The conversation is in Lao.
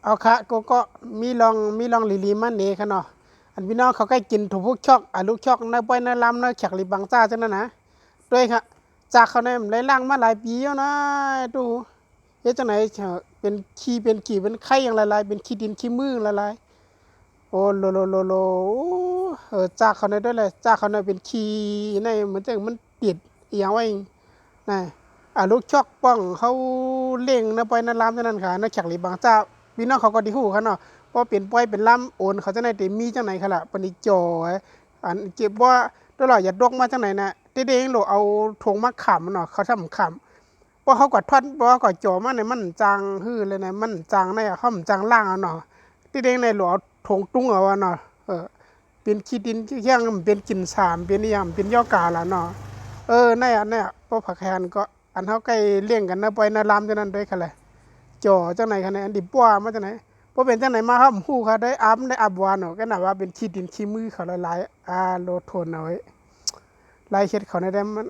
ເອົາຄະ ໂກໂກ້ ມີລອງ ມີລອງລີລີມາເນຄະເນາະ. ອັນພີ່ນ້ອງເຂົາໃກ້ກິນຖົ່ວພຸກຊອກ ອາລູກຊອກ ເນີປ້ອຍ ເນີລາມ ເນີແຂກລີບັງຈ້າ ຈັ່ງນັ້ນນະ ດ້ວຍຄະ ຈາກເຂົາໃນມັນໄດ້ລ້າງມາຫຼາຍປີແລ້ວນະ ຕູ້ ເຮັດຈັ່ງໃດ ເປັນຂີ້ເປັນຂີ້ເປັນໄຂ່ຫຍັງຫຼາຍໆ ເປັນຂີ້ດິນຂີ້ມືຫຼາຍໆ. ໂອ້ ໂລໂລໂລໂລ ເອີ ຈາກເຂົາໃນດ້ວຍແຫຼະ ຈາກເຂົາໃນເປັນຂີ້ໃນ ມັນຈັ່ງມັນຕິດອີ່ຫຍັງໄວ້ນະ. ອາລູກຊອກປ້ອງເຮົາເລ້ງນະ ປ້ອຍນະລາມ ຈັ່ງນັ້ນຄະ ນະແຂກລີບັງຈ້າ ພີ່ນ້ອງເຂົາກໍໄດ້ຮູ້ຄະເນາະ ພໍເປັນປ້ອຍເປັນລາມໂອນເຂົາຈັ່ງໃດ ເຕມີຈັ່ງໃດຄະລະ ປານນີ້ຈ່ອຍ ອັນເຈັບບໍ່ ໂຕລະຢ່າດົກມາຈັ່ງໃດນະ ເຕເດ້ງໂລ ເອົາຖົງມາຄ້ຳເນາະ ເຂົາທຳຄ້ຳ ພໍເຮົາກວາດທອດ ພໍເຮົາກວາດຈ່ອມານີ້ ມັນຈາງຮືເລີຍນະ ມັນຈາງໃນ ເຮົາມັນຈາງລ້າງເອົາເນາະ ຕິເດ້ງໃນຫຼວງເອົາຖົງຕຸງເອົາວ່າເນາະ. ເອີ ເປັນຂີ້ດິນຂີ້ຫຍັງ ເປັນກິ່ນສາມ ເປັນອີ່ຫຍັງ ເປັນຢໍກາລະເນາະ. ເອີ ໃນອັນເນີ້ຍ ພວກຜັກແຫນກໍ ອັນເຮົາໃກ້ລ້ຽງກັນນະ ປ່ອຍນະລາມຈັ່ງນັ້ນເດ້ຄະແລະ ຈ່ອຈັ່ງໃດຄະແນ ອັນດີປວາມາຈັ່ງໃດ ບໍ່ເປັນຈັ່ງໃດມາ ເຮົາບໍ່ຮູ້ຄະ ໄດ້ອາບ ໄດ້ອາບວາເນາະ ກໍໜ້າວ່າເປັນຂີ້ດິນຂີ້ມືເຂົາຫຼາຍໆ. ອາໂລ ທົນເອົາເອີຍ ລາຍເຮັດເຂົາແນວໃດ ມັນ